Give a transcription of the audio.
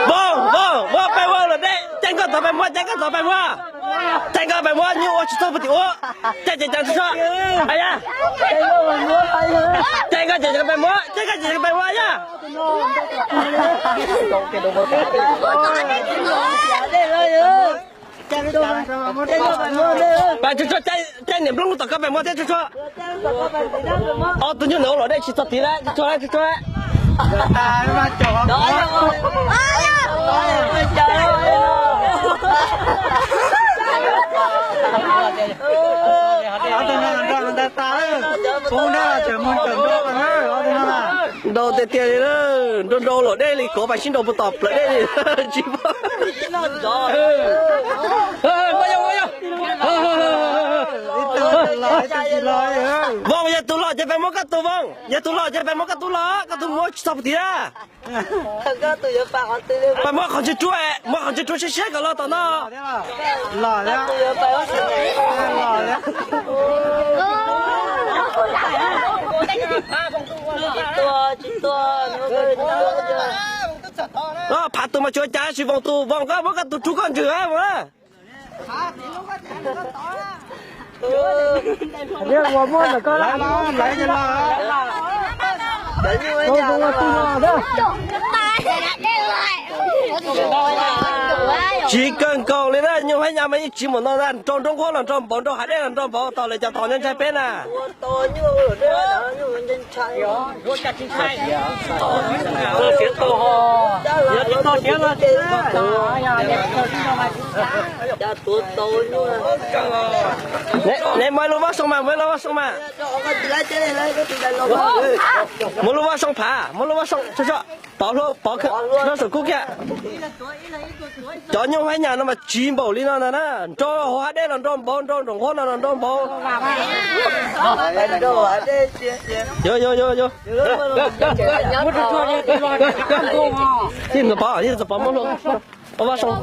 Vauv, vauv, vauv, peb vauv los deb, caij nkoj tod peb muab, caij nkoj tod peb muab. Caij nkoj peb muab, nyuj ua tsis txog puag tim ub. Caij ces caij tsuag tsuag. Aya. Caij nkoj ces peb muab, caij nkoj ces peb muab ya. Pab tsuag tsuag, caij niam nplooj lub tom koj peb muab thiab tsuag tsuag. Ob tug nyuj ntawd ua luam dej tsis txog tid lawm, tsuag tsuag, tsuag tsuag. Nrau tiag tiag li, nrau nrau luam dej li, kov pas sib nrau puag tom plawv dej li. Tsis Voos, yog tus los ces peb muab koj tus, Voos, yog tus los ces peb muab koj tus los, koj tus muab tsis txog puag tid na. Peb muab qhov ntse ruaj, muab qhov ntse ruaj siab siab kom los tom no. Phav tus mas tsuav cas tsis Voos tus, Voos koj muab koj tus rub koj ntswg Voos na. Tsiv kawg nkaus li na, nyuj Hab Nyas mas yeej tsiv npaum no, nrau nraub nquab los nrau npaum, nrau hav dej los nrau npaum, tau lawv cov tod ntshai peb na. Neb muab lub voj soo mas, muab lub voj soo mas. Muab lub voj soo phav, muab lub voj soo tso tso, pov hlua, pov saum kub kiag. Cov nyuj Hab Nyas no mas tsiv npaum li no ntag na, nrau hauv hav dej los nrau npaum, nrau nraub nquab no los nrau npaum. Yog, yog, yog, yog. Tij ntxawm Pov, tij ntxawm Pov muab hlua, muab voj soo.